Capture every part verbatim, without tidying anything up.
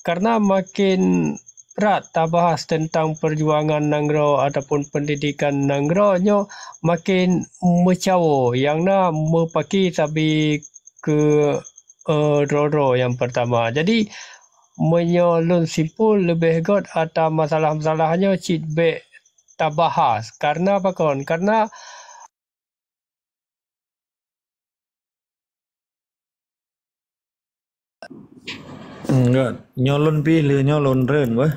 Karena makin rat tabahas teuntang peujuangan nanggroe ataupun peundidikan nanggroe nyoe makin meucawo nyang na meupaki sabe keu, eh, droe-droe nyang peurtama. Jadi, meunyoe lôn simpul leubeh göt ata masalah-masalah nyoe cit bék tabahas. Karena pakon? Karena Hmm, nggak. Nyoe lôn pih lé nyoe lôn reun weh.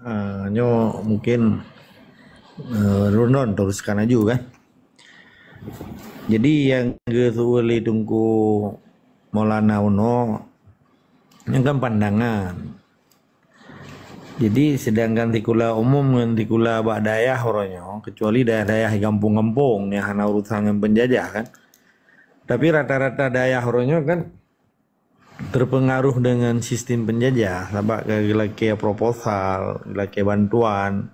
Ah, nyoe mungkin, eh, lôn ron teruskan laju kan. Jadi nyang geuseuôt lé Teungku Maulana unoe, nyan kan pandangan. Jadi, sedangkan sikula umum ngon sikula bak dayah uroe nyoe, kecuali dayah-dayah di gampông-gampông nyang hana urusan ngon penjajah kan. Tapi rata-rata dayah uroe nyoe kan terpengaruh dengan sistem penjajah, sabab ka geulakée proposal, geulakée bantuan,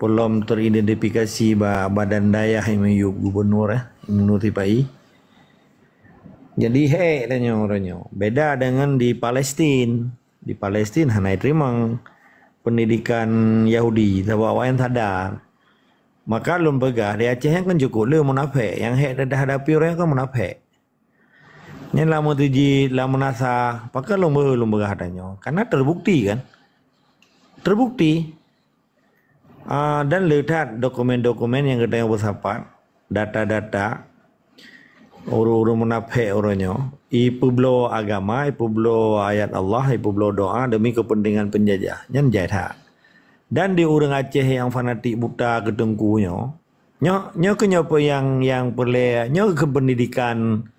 peulom teridentifikasi bak badan dayah nyang miyueb gubunur, eh, gubunur sipa-i. Jadi hék tanyoe uroe nyoe. Beda dengan di Palestin. Di Palestin hana jiteurimong pendidikan Yahudi, sabab awaknyan sadar. Maka lôn peugah, di Aceh nyan kan cukôp le munafék. Nyang hék teuhadapi uroe nyoe kan munafék. Nyan lam meutuji, lam meunasah, pakon lôn beu-, lôn peugah tanyoe. Karena terbukti kan? Terbukti. Ah, dan le that dokumen-dokumen nyang geutanyoe beusapat, data-data ureuëng-ureuëng munafék uroe nyoe, ipeubloe agama, ipeubloe ayat Allah, ipeubloe doa demi kepentingan penjajah. Nyan jai that. Dan di ureuëng Aceh nyang fanatik buta keu teungku nyoe, nyoe, nyoe keuh nyoe peue nyang, nyang peureulée, nyoe keuh pendidikan,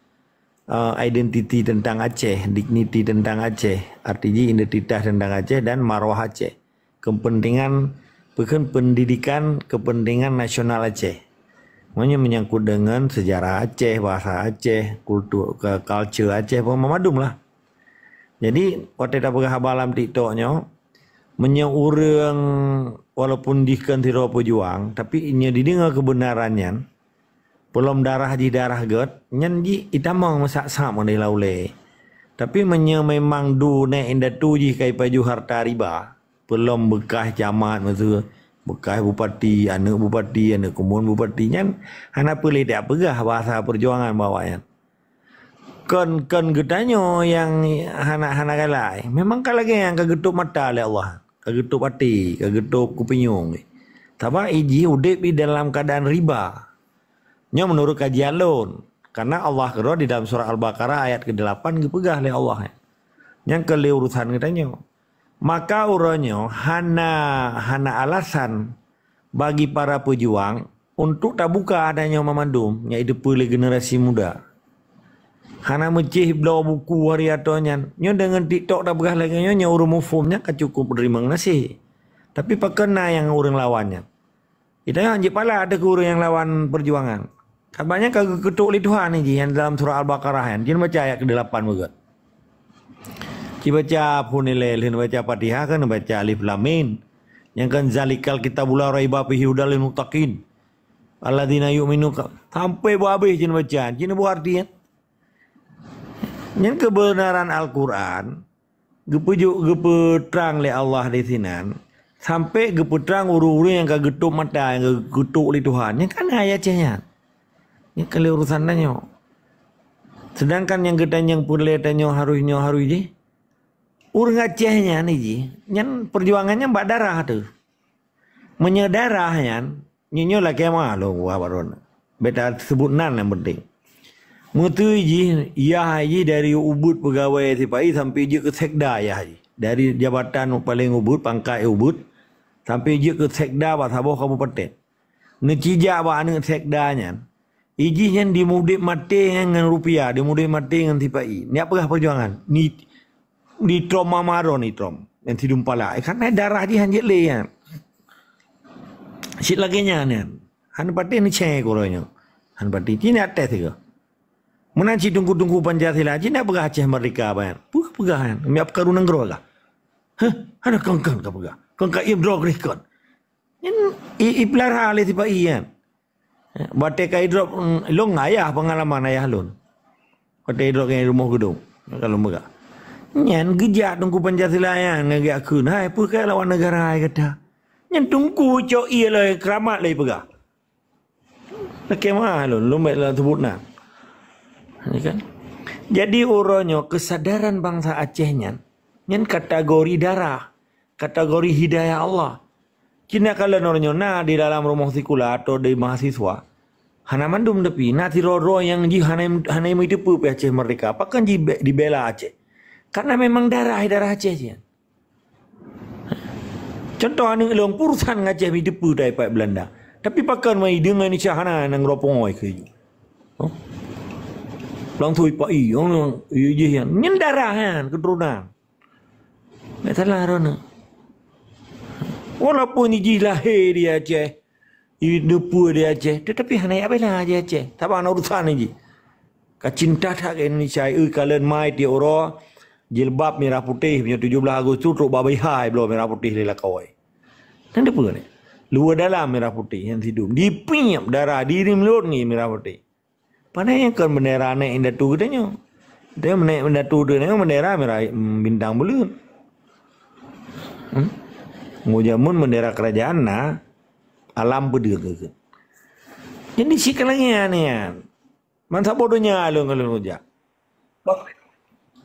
eh, identiti tentang Aceh, digniti tentang Aceh, arti jih identitas tentang Aceh dan marwah Aceh. Kepentingan, peukheun pendidikan kepentingan nasional Aceh. Meunyoe menyangkut dengan sejarah Aceh, bahasa Aceh, kultur, ke-, culture Aceh, pun memadum lah. Jadi, watée tapeugah haba lam TikTok nyoe, meunyoe ureuëng walaupun jih kon sidroe peujuang, tapi nyoe dideungoe keubeunaran nyan, peulom darah jih darah gét, nyan jih itamong meusak-sak meudeh lam ulée. Tapi meunyoe memang du nèk indatu jih ka ipajoh hareuta riba, peulom beukah camat miseue, beukah bupati, aneuëk bupati, aneuëk keumuen bupati, nyan hana peue lé tapeugah bahasa peujuangan bak awaknyan. Kon, kon geutanyoe nyang hana, hana galai. Memang ka lagée nyan ka geutôb mata lé Allah, ka geutôb até, ka geutôb kupinyueng. Sabab i jih udeb i dalam keuadaan riba. Nyoe meunurot kajian lôn, karena Allah keudroe di dalam surah Al-Baqarah ayat keudelapan geupeugah lé Allah, nyan keu lé urusan geutanyoe. Maka uroe nyoe hana, hana alasan bagi para peujuang untuk tabuka ata nyoe mamandum nyang jiteupeue lé generasi muda. Hana meucéh bloe buku hari atoe nyan. Nyoe deungon TikTok tapeugah lagée nyoe, nyoe ureuëng muphom nyan ka cukup teurimong gaséh. Tapi pakon na nyang ureuëng lawan nyan? Geutanyoe hanjeuet pala ateueh keu ureuëng nyang lawan peujuangan. Sabab nyan ka geukeutok lé Tuhan jih nyang dalam surah Al-Baqarah nyan. Jeuet baca ayat keudelapan beugét. Ci baca phon ilée lheueh neubaca Fatihah kan neubaca alif lam mim. Nyang kan zalikal kitabu la raiba fihi hudal lil muttaqin. Alladzina yu'minu ka-, sampai beu habéh jeuet baca. Jeuet boh arti nyan. Nyan keubeunaran Al-Qur'an. Geupeujok, geupeutrang lé Allah di sinan, sampai geupeutrang ureuëng-ureuëng nyang ka geutôb mata, nyang ka geutôb lé Tuhan. Nyan kan hai Aceh nyan. Nyan ka lé urusan tanyoe. Sedangkan nyang geutanyoe peureulée tanyoe harôh nyoe harôh jih, ureuëng Aceh nyan jih, nyan peujuangan nyan bak darah teuh. Meunyoe darah nyan, nyoe, nyoe lakée ma lôn wah baron. Beta sebut nan yang penting. Meuteui jih, yah jih dari ubit peugawée sipa-i sampai jeuet keu sekda yah jih. Dari jabatan paléng ubit, pangkat ubit, sampai jeuet keu sekda bak saboh kabupaten. Neucijak bak aneuëk sekda nyan, i jih nyan dimudeb maté nyan ngon rupiah, dimudeb maté ngon sipa-i. Nyak peugah peujuangan. Ni, di trom mamaron di trom. Nyan sidum pala. Eh, kan darah jih hanjeuet lé nyan. Cit lagée nyan nyan. Han patéh neucée keu uroe nyoe. Han patéh. Ci nyak tes sigoe. Meunan cit teungku-teungku Pancasila, ci nyak peugah Aceh merdeka ban nyan. Peugah, peugah nyan. Miak peukaru nanggroe kah? Heh, hana kon-kon ka peugah. Kon ka iem droe greh kon. Nyan i, ipeulara lé sipa-i nyan. Watée ka idrop, mm, lôn ayah, pengalaman ayah lôn. Watée idrop ngon rumoh geudong, ka lôn peugah. Nyan geujak Teungku Pancasila nyan ngon geujak kheun, "Hai, peue keu lawan neugara hai gata?" Nyan Teungku cok ié lé keuramat lé peugah. Lakée meu'ah lôn, lôn bék lôn seubut na. Ya kan? Jadi uroe nyoe keusadaran bansa Aceh nyan, nyan kategori darah, kategori hidayah Allah. Cina kalau uroe nyoe na di dalam rumoh sikula atau di mahasiswa, hana mandum tapi na sidroe-droe nyang jih hana, hana meuteupeue pih Aceh merdeka, pakon jih be-, dibela Aceh. Karena memang darah, darah Aceh nyan. Contoh aneuk lôn peurusan ngaceh mi teupeu daripada Belanda. Tapi pakon mai deungon Indonesia hana nanggroe pungoi keu. Oh. Langsung ipak i, oh, i jih nyan. Nyan darah nyan, keturunan. Tak salah droeneuh. Walaupun i jih lahé di Aceh, i neupeu di Aceh, tetapi hana yak bela di Aceh. Saban urusan i jih. Ka cinta that keu Indonesia, eu kalon mai tiep uroe, jilbab mirah putéh, meunyoe tujoh blaih Agustus trok bak bihai bloe mirah putéh lé lakoe. Nyan dipeue ni? Luwa dalam mirah putéh nyan sidum. Dipiep darah, dirim lôn ngi mirah putéh. Padahai nyan kon bendera aneuk indatu geutanyoe. Geutanyoe aneuk indatu geutanyoe bendera mirah, mm, bintang buleuen. Hmm? Ngon jameun bendera kerajaan na alam peudeueng keu. Jadi si keulangèn nyan. Man saboh donya lôn ngon lôn rujak.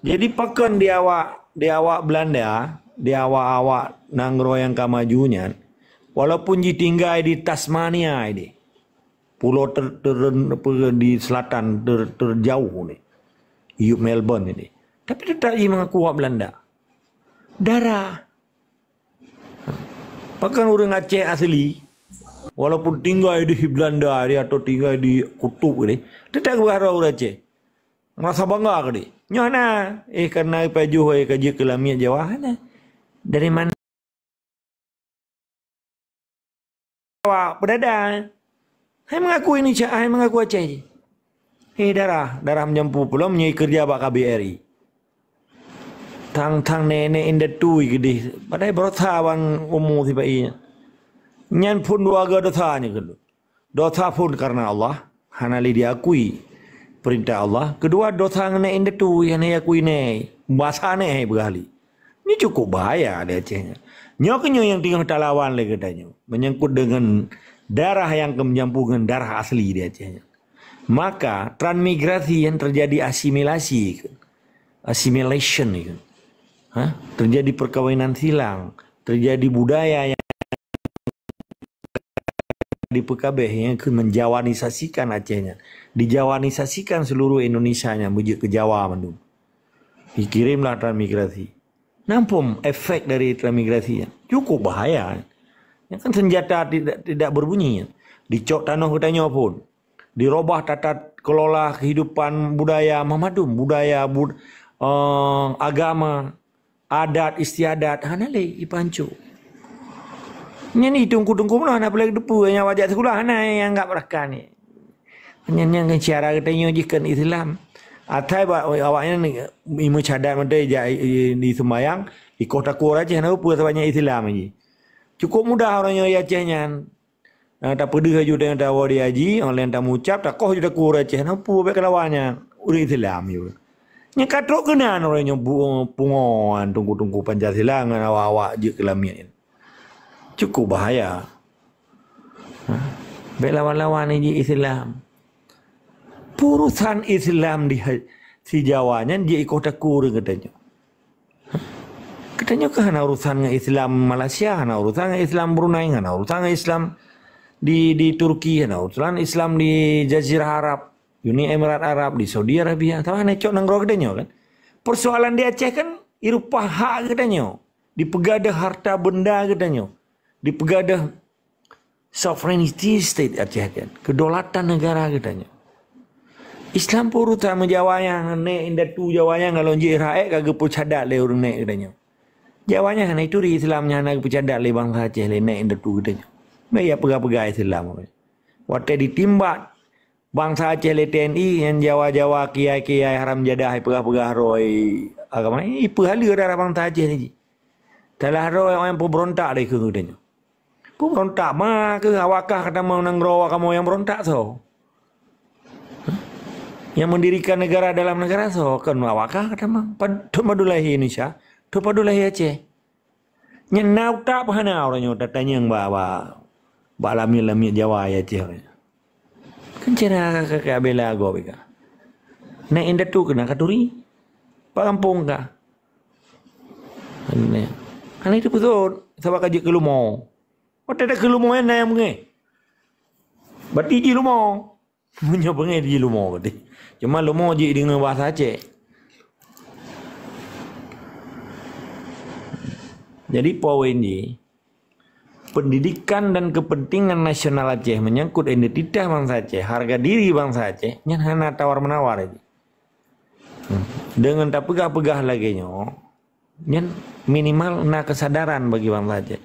Jadi pakon di awak, di awak Belanda, di awak-awak nanggroe nyang ka maju nyan, walaupun jitinggai di Tasmania ini, pulo ter-, ter-, apa, di selatan ter-, terjauh ni, yub Melbourne ini, tapi tetap ji mengaku awak Belanda. Darah. Pakon ureuëng Aceh asli, walaupun tinggai di Belanda dia atau tinggai di kutub dia, tetap geuharap ureuëng Aceh. Merasa bangga ke dia? Nyoh na, eh, karena pajoh, eh, ka jeuet keu lamiet Jawa, hana. Dari mana? Awak peudada. Hai mengaku Indonesia, hai mengaku Aceh. Eh, darah, darah meujampu pulo meunyoe keureuja bak K B R I. Tang-tang nenek indatu keudeh, padahai beurasa ban umu sipa i. Nyan phon dua ga dosa nyoe keudeh. Dosa phon karena Allah, hana lé diakui perintah Allah. Kedua, dosa ngon nenek indatu, hana diakui nenek. Basa nenek hai beurali. Ini cukup bahaya di Aceh nyan. Nyoe keuh nyoe nyang teungoh talawan lé geutanyoe. Menyangkut dengan darah nyang ka meujampu ngon darah asli di Aceh nyan. Maka, transmigrasi yang terjadi asimilasi, assimilation itu. Ha? Terjadi perkawinan silang, terjadi budaya yang dipekabeh, yang ke menjawanisasikan Aceh nyan. Dijawanisasikan seluruh Indonesia nyan, meujeuet keu Jawa mandum. Dikirimlah transmigrasi. Nampung efek dari transmigrasi nyan. Cukup bahaya. Nyan kan senjata tidak, tidak berbunyi. Dicok tanoh geutanyoe phon. Dirobah tata kelola kehidupan budaya mandum, budaya, bud-, eh, agama, adat istiadat, hana lé ipanco. Nyan ni teungku-teungku meunan hana peuleueh teupeu nyang wajak sikula hana nyang anggap rakan ni. Nyan, nyan kan cara geutanyoe jih kon Islam. Atai bak awaknyan ni, imeucadat mantong ijak i, i, di sumbayang, ikoh takue ureueng Aceh hana peue sabab nyan Islam jih. Cukup mudah ureueng nyoe di Aceh nyan. Nah, tapeudeuh aju teuh tawoe di haji, online tamucab, takoh ju takue ureueng Aceh, na peue bék kalawan nyan, ureueng Islam ju. Nyan ka trok keunan ureueng nyoe bu-, pungoan teungku-teungku Pancasila ngon awak-awak jeuet keu lamiet nyan. Cukup bahaya. Ha? Bék lawan-lawan jih Islam. Purusan Islam di ha-, si Jawa nyan jih ikoh takue ureueng geutanyoe. Geutanyoe keuh hana urusan ngon Islam Malaysia, hana urusan ngon Islam Brunei, hana urusan ngon Islam di, di Turki, hana urusan Islam di Jazirah Arab, Uni Emirat Arab, di Saudi Arabia. Tapi hana cok nanggroe geutanyoe kan. Persoalan di Aceh kan irupah hak geutanyoe, dipeugadeuh harta benda geutanyoe, dipeugadeuh sovereignty state Aceh kan, kedaulatan negara geutanyoe. Islam pun urusan Jawa nyan, nek indatu Jawa nyan kalau jih rakyat ka geupeucadat lé ureueng nek geutanyoe. Jawa nyan hana ituri Islam nyan hana geupeucadat lé bansa Aceh lé nek indatu geutanyoe. Meuya peugah-peugah Islam. Watée ditimbak bansa Aceh lé T N I nyan Jawa-Jawa kiai-kiai haram jadah peugah-peugah roi agama, ipeuhaleue darah bansa Aceh ni jih. Salah droe nyang peuberontak dari keu geutanyoe. Peuberontak ma keuh awak kah katamong nanggroe awak kamoe nyang berontak soe? Nyang mendirikan negara dalam negara soe? Kon awak kah, kata mang. Pad-, Teungku padum lahé Indonesia, Teungku padum lahé Aceh. Nyan na utak peuhana uroe nyoe tatanyong bak, bak, bak lamiet-lamiet Jawa ya Aceh. Kan cara ka, ka, ka bela gob ka. Na indatu keunan ka turi. Bak gampông ka. Hana itu peusot, sabab ka jeuet keu leumo. Watèe ka keu leumo nyan na nyang beungéh. Berarti jih leumo. Meunyoe beungéh jih leumo berarti. Cuma leumo jih deungon bahasa Aceh. Jadi poin jih, pendidikan dan kepentingan nasional Aceh menyangkut identitas bansa Aceh, harga diri bansa Aceh, nyan hana tawar-menawar jih. Hmm. Deungon tapeugah-peugah lagèe nyoe, nyan minimal na kesadaran bagi bansa Aceh.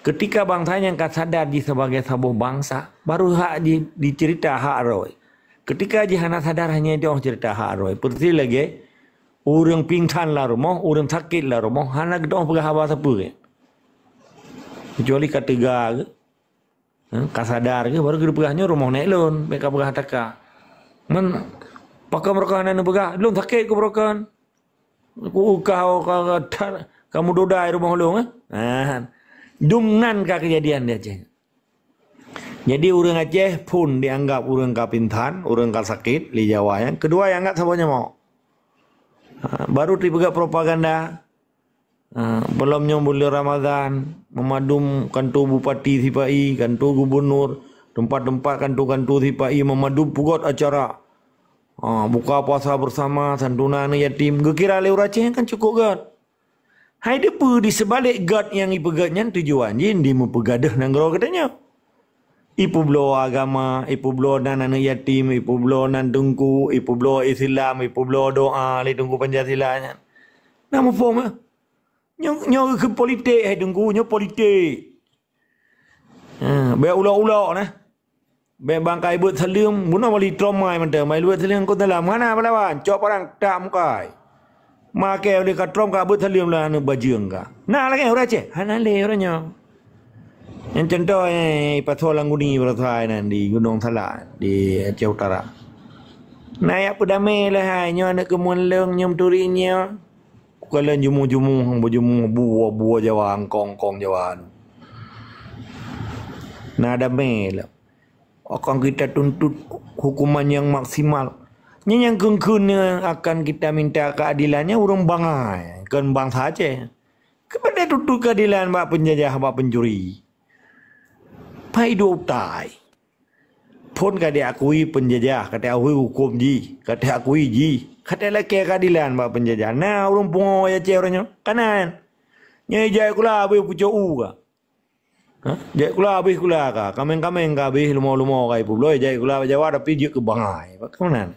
Ketika bansa nyang ka sadar jih sebagai saboh bansa, baru hak ji-, dicerita hak droe. Ketika jih hana sadar, hanya jih cerita hak droe. Persis lagèe ureueng pingsan lam rumoh, ureueng sakét lam rumoh, hana geudoh peugah haba sapeue. Kecuali ka teuga geuh, ha, ka sadar geuh, baru geupeugah nyoe rumoh nèk lôn, bèk ka peugah taka. Man, pakon barokon hana neupeugah, lôn sakét keu barokon. Ku ka, ka, ka, ka, ka meudodai rumoh lôn, eh? Ha. Dum nan ka keujadian di Aceh. Jadi ureueng Aceh phon dianggap ureueng ka pingsan, ureueng ka sakét lé Jawa nyan. Keudua, ianggap saboh nyoe mawöt. Ha, baru dipeugah propaganda. Ha, peulom nyoe buleuen Ramadhan, meumadum kantô bupati sipa-i, kantô gubunur, teumpat-teumpat kantô-kantô sipa-i meumadum peugöt acara. Ha, buka puasa bersama, santunan aneuk yatim, geukira lé ureueng Aceh kan cukôp göt. Hai dipeue di seubalek göt nyang ipeugöt nyan tujuan jih di meupeugadôh nanggroe geutanyoe. Ipeubloe agama, ipeubloe nan aneuk yatim, ipeubloe nan teungku, ipeubloe Islam, ipeubloe doa lé Teungku Pancasila nyan. Na muphom, eh? Nyoe, nyoe keuh politik, hai Teungku, nyoe politik. Ha, bèk ulok-ulok nah. Bèk bang ka ibeuet saleuem, bunoe wali trom mai mantong, mai ibeuet saleuem kon dalam. Hana balawan, cok parang tak mukai. Makai oleh ka trom ka beuet saleuem lah aneuk bajeueng ka. Na lagèe ureueng Aceh? Hana lé ureueng nyoe. Nyang contoh, eh, pasoe Langguni baroesa nan di Gunong Salak, di Aceh Utara. Na jak peudamé lah hai, nyoe aneuk keumuen lôn, nyoe meuturi nyoe. Kukalon jumuh-jumuh, bujumuh bua-bua Jawa, angkong-angkong Jawa tu. Na damé lom. Akan kita tuntut hukuman yang maksimal. Nyan nyang kheun-kheun akan kita minta keadilan nyan ureueng bangai, kon bansa Aceh. Keupeue tuntut keadilan bak penjajah, bak pencuri? Pai dua utai. Phon ka diakui penjajah, ka diakui huköm jih, ka diakui jih, ka dilakée keadilan bak penjajah. Na ureuëng pungo i Aceh uroe nyoe? Ka na. Nyoe ijak sikula habéh pucok u ka. Ha? Jak sikula habéh sikula ka. Kaméng-kaméng ka habéh, lumo-lumo ka ipeubloe, ijak sikula bak Jawa tapi jeuet keu bangai. Bak keunan.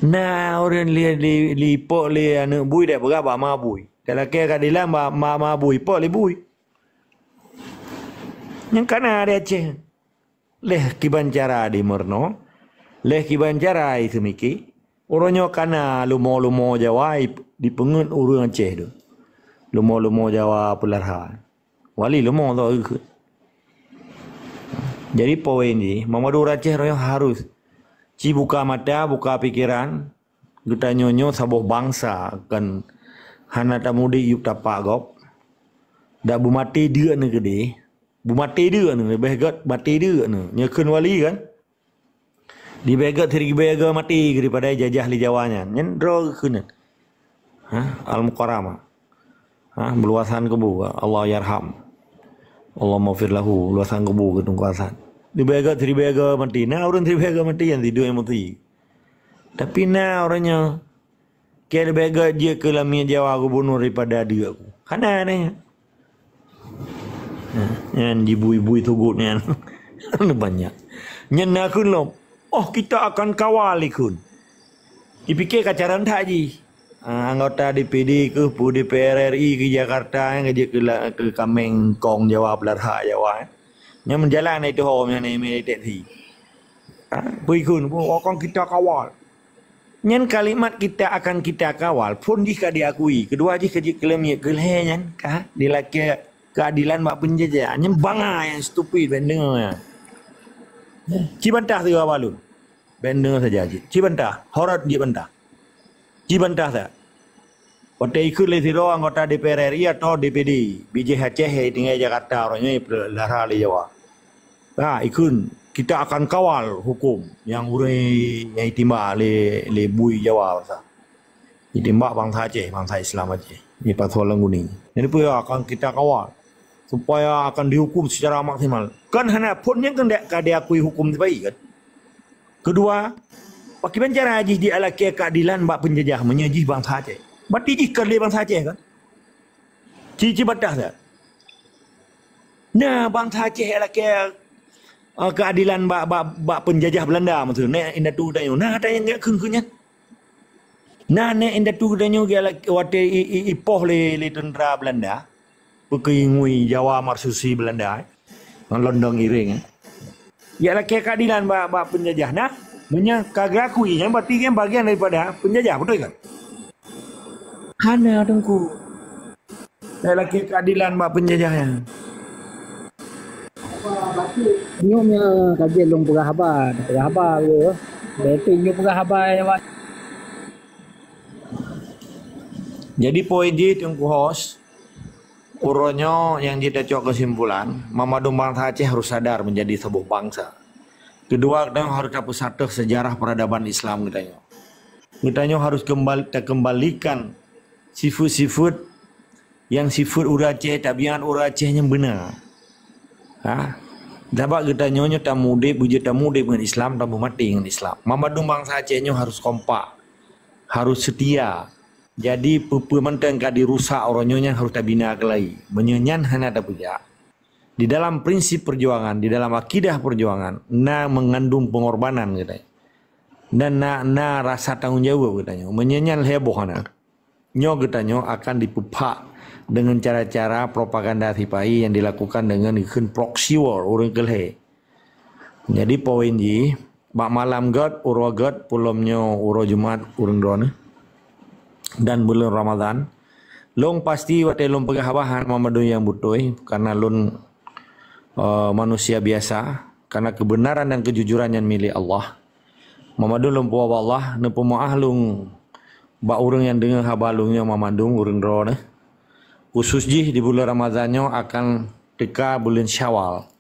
Na ureuëng li, li, lipok lé aneuëk bui, dak peugah bak ma bui. Dak lakée keadilan bak ma, ma bui, pok lé bui. Nyang ka na di Aceh. Leh kiban cara dimeurunoe, leh kiban cara iseumike, uroe nyoe ka na lumo-lumo Jawa i-, dipeungeut ureuëng Aceh tu. Lumo-lumo Jawa Peulara. Wali lumo tu ikheun. Jadi poin jih, meumadu ureuëng Aceh uroe nyoe harus ci buka mata, buka pikeran, geutanyoe nyoe saboh bansa, kon hana tamudék yup tapak gob. Dak beumaté deuk neuh keudeh. Beumaté deuk neuh, leubeh gét maté deuk neuh. Nyoe kheun wali kan? Leubeh gét siribée gét maté daripada jajah lé Jawa nyan. Nyan droe kheun. Ha? Al-Mukarramah. Ha, beuluwasan kubu, Allah yarham. Allahumma fir lahu, luwasan kubu keu Teungku Hasan. Leubeh gét siribée gét maté. Na ureuëng siribée gét maté nyang tidu emosi. Tapi na ureuëng nyoe, ka leubeh gét jeuet keu lamiet Jawa gubunur daripada deuk ku. Hana nyan. Nah, nyan jibui-bui sugot nyan. Banyak. Nyan na kheun lom. Oh, kita akan kawal ikheun. Ipike ka carông that jih. Ah, anggota D P D keuh, pu D P R R I keu Jakarta, eh, ka jeuet keu la-, keu kaméng kong Jawa, peulara Jawa, eh. Nyan meujalan itu ho nyan, eh, mé teksi. Ah, peue ikheun, peue, "Akan kita kawal." Nyan kalimat "kita akan kita kawal" phon jih ka diakui. Keudua jih ka jeuet keu lamiet, keu lhèe nyan ka dilakée keadilan bak peunjajah. Nyan bangai nyang stupid ban deungoe nyan. Ci bantah sigoe bak lôn. Bèk neudeungoe saja cit. Ci bantah, horot jibantah. Jibantah that. Watèe ikheun lé sidroe anggota D P R R I atau D P D, bijéh Aceh tinggai Jakarta, uroe nyoe ipeulara lé Jawa. Ha, ikheun, kita akan kawal hukum nyang ureueng nyang itimbak lé, lé bui Jawa basa. Itimbak bansa Aceh, bansa Islam Aceh. Di Pasoe Langguni. Jadi peue akan kita kawal supaya akan dihukum secara maksimal. Kan hana phon nyan kan ka diakui hukum sipai kan. Kedua, pakriban cara jih jilakèe keadilan bak penjajah meunyoe jih bansa Aceh. Berarti jih ka lé bansa Aceh kan? Ci, ci bantah that. Nah, bansa Aceh lakèe, eh, keadilan bak, bak, bak penjajah Belanda maksud. Nèk indatu geutanyoe. Nah, ada nyang geukheun-kheun nyan. Nah, nèk indatu geutanyoe geulak-, watèe i, i, ipoh lé, lé tentara Belanda. Peukeuingui Jawa marsusi Belanda, eh. Ngon londong iréng, eh. Geulakèe keadilan bak, bak penjajah. Nah, meunyoe ka geulakui, nyan berarti kan bagian daripada penjajah, beutôi kan? Hana, Teungku. Geulakèe keadilan bak penjajah nyan. Nyoe meukaji lôn peugah haba, peugah haba ke. Berarti nyoe peugah haba ya, Pak. Jadi poin jih Teungku Hos, uroe nyoe nyang jitacok kesimpulan, banmandum bansa Aceh harus sadar menjadi saboh bangsa. Kedua, geutanyoe harus tapeusateuk sejarah peradaban Islam geutanyoe. Geutanyoe harus kembali, takembalikan sifeuet-sifeuet nyang sifeuet ureueng Aceh, tabiat ureueng Aceh nyang beuna. Ha? Sabab geutanyoe nyoe tameuudép, beujeuet tameuudép ngon Islam, tameumaté ngon Islam. Banmandum bansa Aceh nyoe harus kompak, harus seutia. Jadi peue-peue mantong ka dirusak uroe nyoe nyan harus tabina keulai. Meunyoe nyan hana tapeujak, di dalam prinsip perjuangan, di dalam akidah perjuangan, na mengandung pengorbanan geutanyoe. Dan na, na rasa tanggung jaweueb geutanyoe. Meunyoe nyan lhèe boh hana. Nyoe geutanyoe akan dipeuphak deungon cara-cara propaganda sipai nyang dilakukan deungon geukheun proxy war ureueng keu lhèe. Jadi poin jih, bak malam gèt, uroe gèt, peulom nyoe uroe Jumat ureueng droeneuh dan buleuen Ramadhan, lôn pasti watèe lôn peugah haba hana banmandum nyang beutôi, karena lôn, eh, manusia biasa, karena kebenaran dan kejujuran nyan milék Allah. Banmandum lôn puwoe bak Allah, neupeumeu'ah lôn bak ureueng nyang deungö haba lôn nyoe banmandum ureueng droeneuh. Khusus jih di buleuen Ramadhan nyoe akan teuka buleuen Syawal.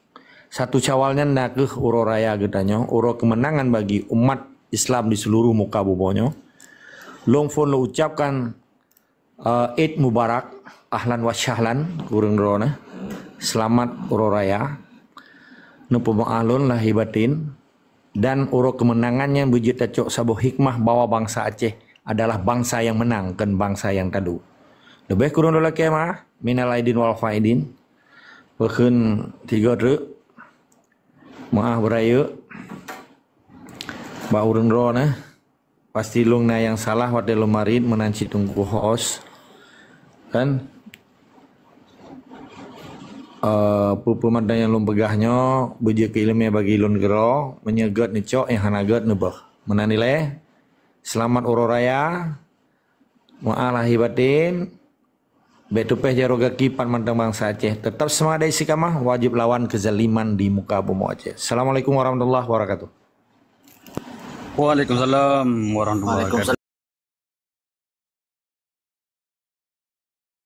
Satu Syawal nyan nakeuh uroe raya geutanyoe, uroe keumeunangan bagi umat Islam di seluruh muka bumoe nyoe. Lôn phon lôn ucapkan Eh, Eid Mubarak, ahlan wa sahlan, ureueng droeneuh. Seulamat uroe raya. Neupeumeu'ah lôn lahé batin. Dan uroe keumeunangan nyan beujeuet tacok saboh hikmah bahwa bansa Aceh adalah bansa nyang meunang, kon bansa nyang tadu. Leubeh kureueng lôn lakèe meu'ah, minal aidin wal faidin. Peukheun tiga treuk. Meu'ah beurayeuk. Bak ureueng droeneuh. Pasti lôn na nyang salah watèe lôn marit meunan cit Teungku Hos. Kan? Eh, peue-peue mantong nyang lôn peugah nyoe beujeuet keu ileumèe bagi lôn keudroe, meunyoe gèt neucok, nyang hana gèt neubeuh. Meunan ilèe, seulamat uroe raya, meu'ah lahé batin, Bèk teupèh jaroe gaki pat mantong bansa Aceh. Teutap seumangat dan istiqamah, wajéb lawan keuzaliman di muka bumoe Aceh. Assalamualaikum warahmatullahi wabarakatuh. Waalaikumsalam warahmatullahi wabarakatuh.